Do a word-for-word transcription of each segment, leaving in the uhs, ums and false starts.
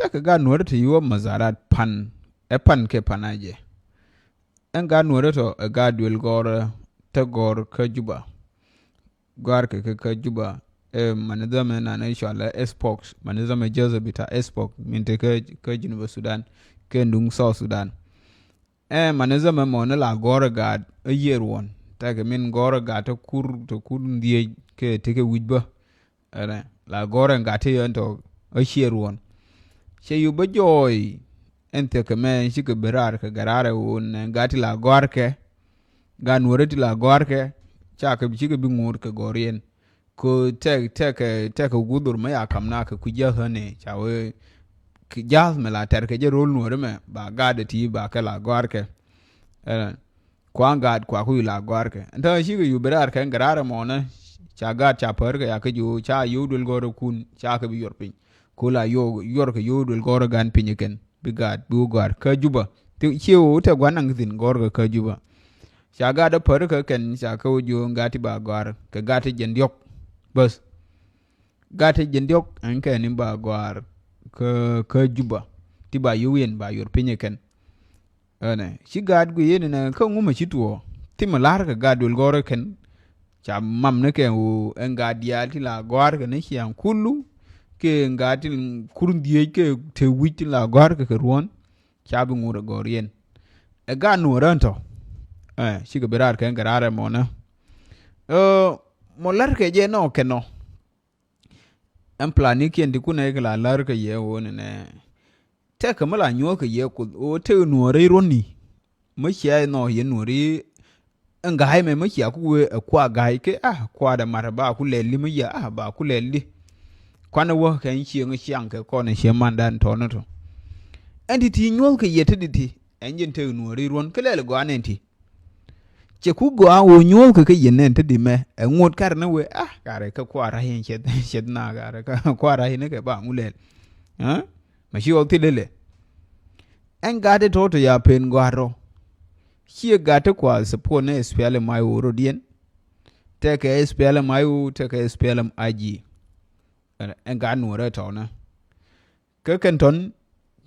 Ɛ kɛ gaat Nuɔ̱ɔ̱ri ti yuɔ mazarat pan, ɛ pan kɛ pan a jɛ. Ɛn gaat Nuɔ̱ɔ̱ri tɔ ɛ gaat duël gɔ̱rä, te gɔ̱r kä Juba. Gɔ̱a̱r kɛ kä, kä Juba, ɛ manizam ɛ nan ɛ cɔal ɛ S POC, manizam ɛ joseph bita S POC, min te kä, kä Junub Sudan, kɛ duŋ South Sudan. Ɛ manizam ɛ mɔni la gɔ̱rä gaat ɛ yiër wuɔ̱n. Tekɛ min gɔ̱rä gaat te kur, te kur dhiec kɛ tekɛ wi̱c bä. Ɛnɛ, la gɔ̱rä ɛn gaat te yɛn tɔ ɛ ciër wuɔ̱n. Cɛ yu bä jɔɔy, ɛn thiɛkɛ mɛ, cikɛ bi raar kɛ gɛ raar ɛ ɣöö nɛ gaat ti la gɔ̱a̱rkɛ, gaat Nuɔ̱ɔ̱ri ti la gɔ̱a̱rkɛ, cakɛ, cikɛ bi ŋo̱o̱r kɛ gɔ̱riɛn. Kɛ tɛk, tɛkɛ, tɛkɛ guthur mɛ ya kam na kɛ kui̱ jiath ɣän ɛ, ca wee kɛ jiath mɛ la tɛr kɛ jɛ ro̱l Nuɔ̱ɔ̱ri mɛ, ba gaat ɛ ti ba kɛ la gɔ̱a̱rkɛ. Ɛnɛ, kua̱ŋ gaat kua ku la gɔ̱a̱rkɛ. Ɛn täämɛ cikɛ yu bi raar kɛ gɛ raar ɛmɔnɛ, ca gaat ca pär kɛ ya kä ji̱ ɣöö ca yio̱w duël gɔ̱rä kun, ca kɛ bi yuɔr piny. Ku la yuɔr, yuɔr kɛ yio̱w duël gɔ̱rä gan piny kɛn, bi gaat, bi wä gɔ̱a̱r kä Juba. Ti, ciɛ ɣöö tɛ gua̱n naŋ thi̱n gɔ̱rkɛ kä Juba. Ca gaat ɛ pär kɛ kɛn, ca kɛ wä ji̱ ɣöö gaat ti ba gɔ̱a̱r, kɛ gaat ti jɛn diɔ̱k. Bäth. Gaat ti jɛn diɔ̱k, ɛn kɛn in ba gɔ̱a̱r kä, kä Juba. Ti ba yio̱w yɛn ba yuɔr piny kɛn. Ɛnɛ, ci gaat guic yɛn ɛnɛ, kä ŋumɛ ci tuɔɔ. Thimɛ la̱r kɛ gaat duël gɔ̱rä kɛn. Ca mam ni kɛ ɣöö ɛn gaat diaal ti la gɔ̱a̱r kɛ ni ciaŋ kulu. Kɛ ɛn gaat ti kur dhiec kɛ te wi̱c ti la gɔ̱a̱r kɛ kɛ ruɔ̱n. Ca bi ŋo̱o̱r ɛ gɔ̱riɛn. Ɛ gaat Nuɔ̱ɔ̱ri ɛn tɔ. Ɛ, cikɛ bi raar kɛ ɛn kɛ raar ɛmɔnɛ. Ɛ, mɔ la̱r kɛ jɛ nɔ kɛ nɔ. Ɛn planikiɛn ti kunɛ kɛ la la̱r kɛ yɛ ɣöö nɛnɛ. Tɛkɛ mi la nyuɔ̱ɔ̱k kɛ yɛ Kuoth ɣöö tëë Nuɔ̱ɔ̱ri ruɔ̱ni. Mi cia inɔ yɛ Nuɔ̱ɔ̱ri. Ɛn ga̱a̱c mɛ mi cia ku wee ɛ kua ga̱a̱c kɛ, ah, kua dɛ mat ba ku lɛl di mi yɛ, ah, ba ku lɛl di. Kuanɛ wä kɛ ɛn cieŋ ciaŋ kɛ kɔn ɛ ciɛ mandan tɔ̱nä tɔ. Ɛn ti ti nyuɔ̱ɔ̱k kɛ yɛ ti di ti. Ɛn jɛn tëë Nuɔ̱ɔ̱ri ruɔ̱n kä lɛl gɔaa nɛn ti. Cɛ ku gɔaa ɣöö nyuɔ̱ɔ̱kɛ kä yɛn nɛn te di mɛ ɛ ŋot kar ni wee, ah, karɛ kä kua̱r ra̱c in cɛth, cɛth na karɛ kä kua̱r ra̱c in kɛ ba ŋu lɛl. Ɛ? Mɛ ci ɣɔw thil ilɛ. Ɛn gaat ti tɔ̱ tɔ ya pen gɔ̱a̱r rɔ. Ciɛ gaat ti kua support ni S P L M I O rɔ diɛn. Tɛkɛ S P L M I O, tɛkɛ S P L M I G. Ɛn, ɛn gaat Nuɔ̱ɔ̱rɛ tɔ̱ nɛ. Kä kɛn tɔn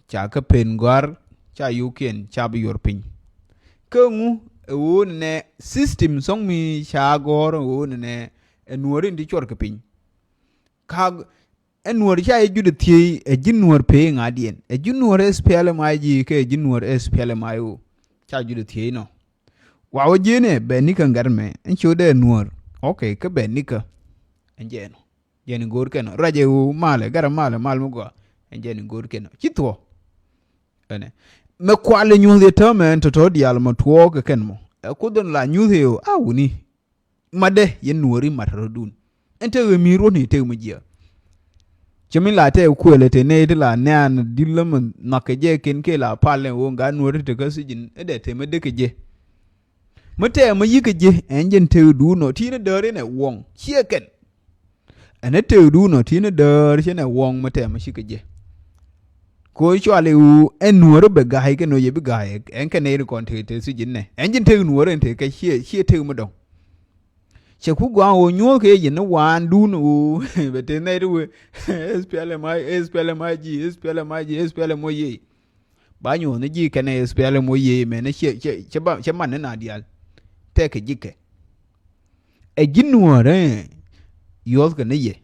ca kä pen gɔ̱a̱r ca yokiɛn ca bi yuɔr piny. Kä ŋu ɛ ɣöö nɛ system sɔ̱ŋ mi ca gɔ̱r ɛ ɣöö nɛ ɛ Nuɔ̱ɔ̱r in ti cuɔr kɛ piny. Ka ɛ Nuɔ̱ɔ̱r ca yɛ jut ɛ thiey ɛ ji̱ Nuɔ̱ɔ̱r pee ŋa̱diɛn ɛ ji̱ Nuɔ̱ɔ̱r S P L M I G kɛ ɛ ji̱ Nuɔ̱ɔ̱r S P L M I O ca jut ɛ thiey nɔ. Wa wä ji̱n ɛ bɛ nikä ŋa̱t mɛ ɛn ci wä dee Nuɔ̱ɔ̱r. Ok, kä bɛ nikä ɛn jɛ nɔ. Jɛn in go̱o̱r kɛn ɔ. Ruacɛ ɣöö malɛ, garɛ malɛ, mal mi gɔaa. Ɛn jɛn in go̱o̱r kɛn ɔ. Ci thuɔ̱. Ɛnɛ. Mɛ kualɛ nyuɔ̱th yɛ täämɛ ɛn tɔ̱tɔ̱ diaal mɔ tuɔɔk kɛ kɛn mɔ. Ɛ Kuoth in la nyuth yɛ ɣöö, a wuni. Matdɛ yɛn Nuɔ̱ɔ̱ri mat rɔ̱dun. Ɛn tekɛ mi ruɔ̱n i̱ tekɛ mi jiɛk. Cɛ min la tɛɛ kuëlɛ te nɛy ti la nɛ̈ɛ̈n dil lämɛ nhɔakɛ jɛ kɛn kɛ la palɛ ɣöö ŋa̱ Nuɔ̱ɔ̱ri tekä thi̱ji̱n. Ɛ dee te mi dee kɛ jɛ. Mi tɛmɛ yikɛ ji̱ ɛn jɛn tëëkdu nɔ ti ni däär inɛ wuɔ̱ŋ ciɛ kɛn. Ɛn ɛ tëëkdu nɔ ti ni däär cɛ nɛ wuɔ̱ŋ mi tɛmɛ cikɛ ji̱. Koc cuali wu ɛn Nuɔ̱ɔ̱ri bɛ ga̱a̱c kɛ nɔ yɛ bi ga̱a̱c ɛn kɛ nɛy ri kɔn tëë tëë thi̱ji̱n nɛ ɛn jɛn tëëk Nuɔ̱ɔ̱ri ɛn tëë kɛ ciɛ ciɛ tëëk mi dɔ̱ŋ. Cɛ ku gɔaa ɣöö nyuɔ̱ɔ̱k kɛ yɛn ni waandun ɣöö bɛ tëë nɛy ri wee. S P L M I, S P L M I G, S P L M I G, S P L M O yee. Ba nyuɔ̱th ni ji̱ kɛnɛ S P L M O yee mɛn ciɛ ciɛ ciɛ ba ciɛ man ni na diaal. Tɛkɛ ji̱ kɛ. Ɛ ji̱ Nuɔ̱ɔ̱rɛ yuɔ̱thkɛ ni yɛ.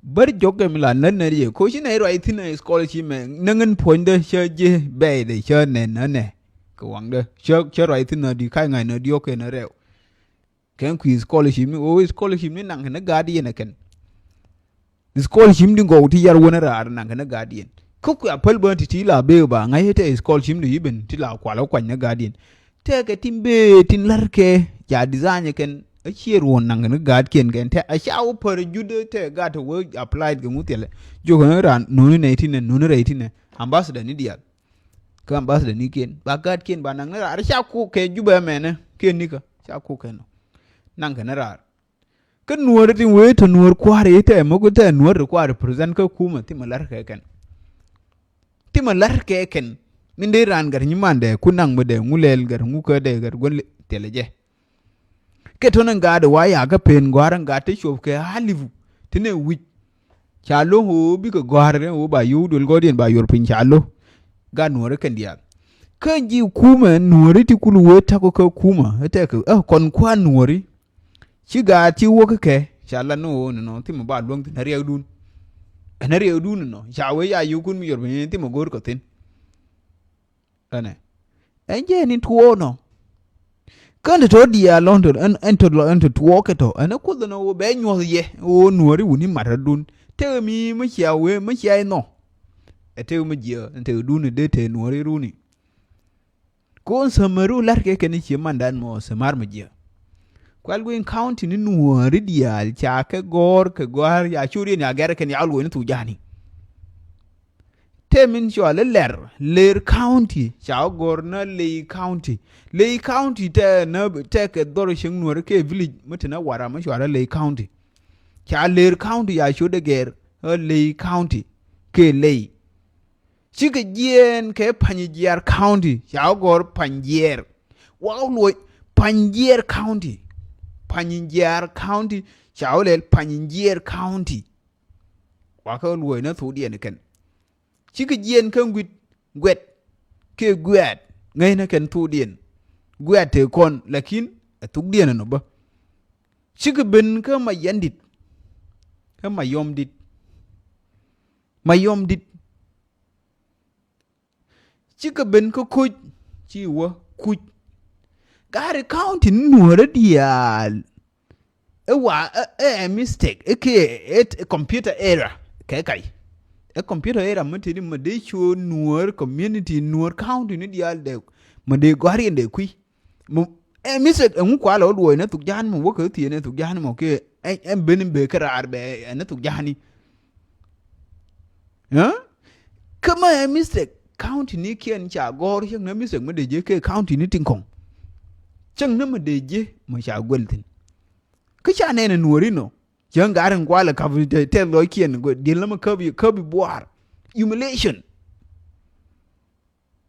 Bär jɔkɛ mi la nät nät yɛ koci nɛ ruac thi̱n ɛ scholarship mɛ näŋ in puɔ̱nydä cä ji̱ bɛɛydɛ cä nɛ nä nɛ. Kɛ waŋdä cä cä ruac thi̱n nä di kac ŋa̱c nä diɔ̱k kɛ nä rɛw. Kɛn kui̱ scholarship ni ɣöö scholarship ni naŋ kɛn ni gaat yɛn ɛ kɛn. Scholarship ni gɔw ti yar wänä raar naŋ kɛn ni gaat yɛn. Kä kui̱ a päl bä ti ti la bee ba ŋa̱c tɛ scholarship ni i̱ ben ti la kual kä kuany ni gaat yɛn. Tɛkɛ tin bee tin la̱rkɛ ca design kɛn a ciɛ ruɔ̱n naŋ kɛn ni gaat kiɛn kɛn tɛ a ca wä pär jut tɛ gaat tɛ wä applied kɛ ŋu thilɛ. Jokɛ ni raan nuni nɛy tinɛ nuni rɛy tinɛ ambassador ni diaal. Kä ambassador ni kiɛn ba gaat kiɛn ba naŋ ni raar ca kuk kɛ Jubɛ mɛnɛ kiɛn nikä ca kuk kɛ nɔ. Naŋ kɛ ni raar. Kä Nuɔ̱ɔ̱r tin wee tɔ Nuɔ̱ɔ̱r kua̱r i̱ tɛ muk tɛ Nuɔ̱ɔ̱r ti kua̱r represent kä kumɛ thimɛ la̱r kɛ kɛn. Thimɛ la̱r kɛ kɛn. Min dee raan gat nyi mandɛ ku naŋ mi dee ŋu lɛl gat ŋu kä dee gat gua̱n thilɛ jɛ. Kɛ tɔ̱nɛ gat wa yakä pen gɔ̱a̱r ɛn gat ti cop kɛ alifu ti nɛ wi̱c. Ca lo̱ŋ ɣöö bikɛ gɔ̱a̱r ɣöö ba yio̱w duël gɔ̱rdiɛn ba yuɔr piny ca lo̱. Gat nuɔ̱ɔ̱ri kɛn diaal. Kä ji̱ kumɛ nuɔ̱ɔ̱ri ti kul wee ta̱kɔ kä kumɛ. Ɛ tɛkɛ ɛ kɔn kua̱n nuɔ̱ɔ̱ri. Ci gaat ci wäk kɛ ca lat ni ɣöö nɔnɔ thimɛ ba luäŋ thi̱n ɛ riɛkdun. Ɛn ɛ riɛkdun nɔnɔ ca wee ya yio̱wkun mi yuɔr piny thimɛ go̱o̱r kɛ thi̱n. Ɛnɛ ɛn jɛ ni tuɔɔk nɔ. Kän te tɔ diaal lɔn te ɛn ɛn te lɔ ɛn te tuɔɔk kɛ tɔ ɛn ɛ kuoth ɛn ɛ wä bɛ nyuɔth yɛ wä nuɔri wuni mat adun. Te mi mi cia wee mi cia inɔ. Ɛ te mi jiɛ ɛn te dun dee te nuɔri runi. Kon samaru lar kɛ kɛn cie mandan mɔ samar mi jiɛ. Kual guin county ni nuɔri diaal ca kɛ gɔr kɛ gɔr ya curi ni agɛr kɛn ya luɔni thu jani. Te min cɔal i̱ Lɛr, Lɛr County, ca wä gɔ̱r nä Lɛy County. Lɛy County tɛ nä tɛ kɛ dhɔr cieŋ nuɔ̱r kɛ village mi te nä Warrap mi cɔal i̱ Lɛy County. Ca Lɛr County ya cot dee gɛr ɛ Lɛy County kɛ Lɛy. Cikɛ jiɛɛn kɛ Panyijiar County, ca wä gɔ̱r Panyijiar. Wa wä luɔc Panyijiar County. Panyijiar County, ca wä lɛl Panyijiar County. Wakä luɔ̱c ni thokdiɛn kɛn. Cikɛ jiɛn kä ŋuit guɛt kɛ guɛt ŋäcnä kɛn thokdiɛn. Guɛt tëë kɔn lakin ɛ thokdiɛn ɛnɔ bä. Cikɛ ben kä Mayandit. Kä Mayɔmdit. Mayɔmdit. Cikɛ ben kä Kuc, ci wä Kuc. Gari county ni nuɔ̱ɔ̱rä diaal. Ɛ wa ɛ ɛ mistake ɛ kɛ ɛ computer error kɛ kay. Ɛ computer error mi tëë di ma dee cuɔ nuɔ̱ɔ̱r community nuɔ̱ɔ̱r county ni diaal dee ma dee gɔ̱a̱r yɛn dee kui̱. Mɔ ɛ mithek ɛŋu kualɛ wä luɔ̱ɔ̱c ni thuk ja̱a̱n mɔ wäkɛ thieen ni thuk ja̱a̱n mɔ kiɛ ɛn ben in bee kä raar bɛ ɛn ni thuk ja̱a̱n ni. Kä mɛ ɛ mithek county ni kiɛn ca gɔ̱r cäŋ ni mithek mɛ dee jiɛ kɛ county ni tin kɔŋ. Cäŋ ni mɛ dee jiɛ mɛ ca guɛl thi̱n. Kä ca nɛn ɛ nuɔ̱ɔ̱ri nɔ cäŋ ga̱r in kualɛ käp tɛth lɔc kiɛn diel ni mɛ käp käp buaar. Humiliation.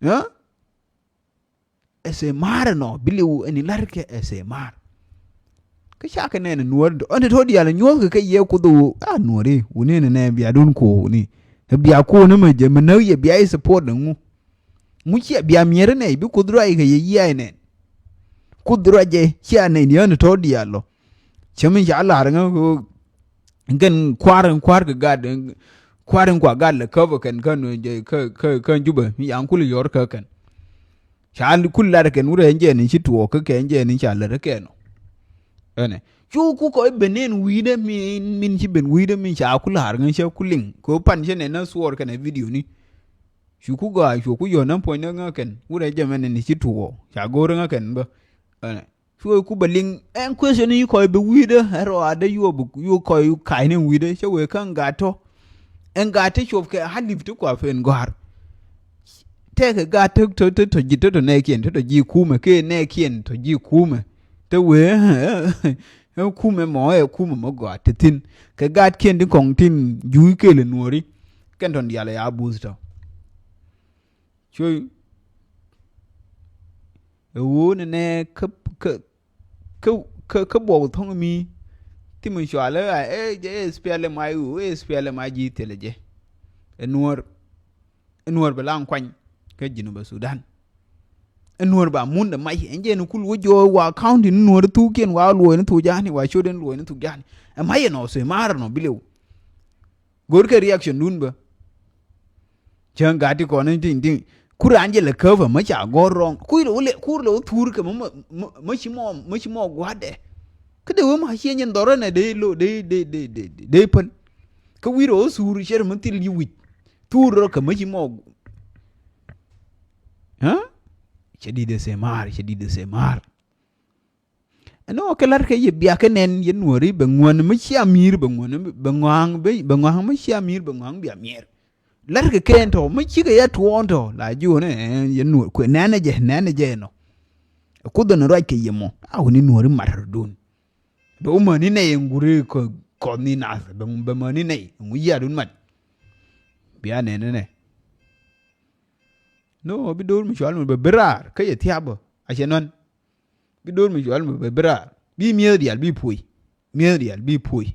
Ɛ sɛ maar ɛnɔ biliw ɛn ilar kɛ ɛ sɛ maar. Kä cakɛ nɛn nuɔr ɛn tɔ̱ dial nyuɔth kɛ kɛ yɛ kuoth ɣöö a nuɔri wuni ni nɛ bia dun kuɔ wuni. Ɛ bia kuɔ ni mɛ jɛ mɛ näk yɛ bia i̱ support ni ŋu. Ŋu ciɛ bia miɛr nɛ bi kuoth ruac kɛ yɛ yia inɛn. Kuoth ruac jɛ cia nɛn yɛ ɛn tɔ̱ dial lɔ. Cä mi ca lar ŋä kɛn kua̱r in kua̱r kɛ gat kua̱r in kua gat lɛ käp kɛn kän kä kä kä Jubɛ mi yan kul yɔr kä kɛn. Ca kul lar kɛn wurɛ ɛn jɛ ni ci tuɔɔk kä kɛ ɛn jɛ ni ca lär kɛn ɔ. Ɛnɛ cu ku kɔc ben ɛn wi̱i̱dɛ mi min ci ben wi̱i̱dɛ mi ca kul lar ŋä cä kul liŋ kɛ pan cɛ nɛ na suɔɔr kɛn ɛ video ni. Cu ku gɔaa cu ku yɔ̱n ɛn puɔ̱ny ni ŋä kɛn wurɛ jɛ mɛn ni ci tuɔɔk ca go̱o̱r ŋä kɛn bä. Ɛnɛ Cuɛ ku bɛ liŋ ɛn question yi kɔc bi wi̱i̱dä ɛ rɔ adä yuɔ bi yuɔ kɔc ka̱cni wi̱i̱dä cä wee kä ɛn gat tɔ. Ɛn gat ti cuɔp kɛ halip ti kua pen gɔ̱a̱r. Tɛkɛ gat ti tɔ ti tɔ ji̱ ti tɔ nɛɛkiɛn ti tɔ ji̱ kumɛ kɛ nɛɛkiɛn tɔ ji̱ kumɛ. Te wee ɛ kumɛ mɔ ɛ kumɛ mɔ gɔaa ti thi̱n kɛ gatkiɛn ti kɔŋ tin juuc kɛɛl ɛ nuɔ̱ɔ̱ri. Kɛn tɔn diaal ɛ ya buuth tɔ. Cuɛ ɛ ɣöö nɛnɛ kä kä kä kä kä buɔk thɔ̱ŋ mi. Thimɛ cualɛ a ɛ jɛ ɛ S P L M I ɣöö ɛ S P L M I ji̱ thilɛ jɛ. Ɛ nuɔ̱ɔ̱r ɛ nuɔ̱ɔ̱r bɛ la kuany kä Jinubä Sudan. Ɛ nuɔ̱ɔ̱r ba mundɛ mac ɛn jɛ ni kul wä jɔɔc wa county ni nuɔ̱ɔ̱r thukiɛn wa luɔ̱ɔ̱c ni thuk ja̱a̱ni wa cot ɛn luɔ̱ɔ̱c ni thuk ja̱a̱ni. Ɛ mac ɛnɔ thimɛ maar ɛnɔ bi liw. Go̱rkɛ reaction dun bä. Cäŋ gat ti kɔn in tiŋ tiŋ. Kur an jɛ lɛ käp ɛ mä ca gɔ̱r rɔ̱ŋ. Kui̱ lɛ wä lɛ kur lɛ wä thur kɛ mä mä mä ci mɔ mä ci mɔ gua̱dɛ. Kä dee wä ma ciɛ nyɛn dhɔrä nɛ dee lo dee dee dee dee dee päl. Kä wi̱i̱ rɛ wä thur cɛ rɛ mä thil yi wi̱c. Thur rɔ kɛ mä ci mɔ. Cɛ di̱t ɛ themar cɛ di̱t ɛ themar. Ɛn ɣöö kɛ la̱rkɛ yɛ biakä nɛn yɛ nuɔ̱ɔ̱ri bɛ ŋuäni mi cia mi̱i̱r bɛ ŋuäni bɛ ŋɔ̱a̱ŋ bɛ ŋɔ̱a̱ŋ mi cia mi̱i̱r bɛ ŋɔ̱a̱ŋ bia miɛɛr. La̱rkɛ kɛn tɔ̱ mi cikɛ yɛ tuɔɔn tɔ̱ la ji̱ ɣöö nɛ yɛ nuɔ̱ɔ̱r kuɛ nɛnɛ jɛ nɛnɛ jɛ ɛnɔ. Ɛ kuoth ɛn ruac kɛ yɛ mɔ a ɣöö ni nuɔ̱ɔ̱ri mat rɔ̱dun. Bɛ wä mäni nɛy ɛn guri kɔ kɔth ni nath bɛ bɛ mäni nɛy ɛn wi yiaadun mat. Bia nɛnɛ nɛ. No bi do̱r mi cual mi bɛ bi raar kä yɛ thia̱a̱bä a cɛ nɔ̱n. Bi do̱r mi cual mi bɛ bi raar bi mi̱eth diaal bi puɔ̱c. Mi̱eth diaal bi puɔ̱c.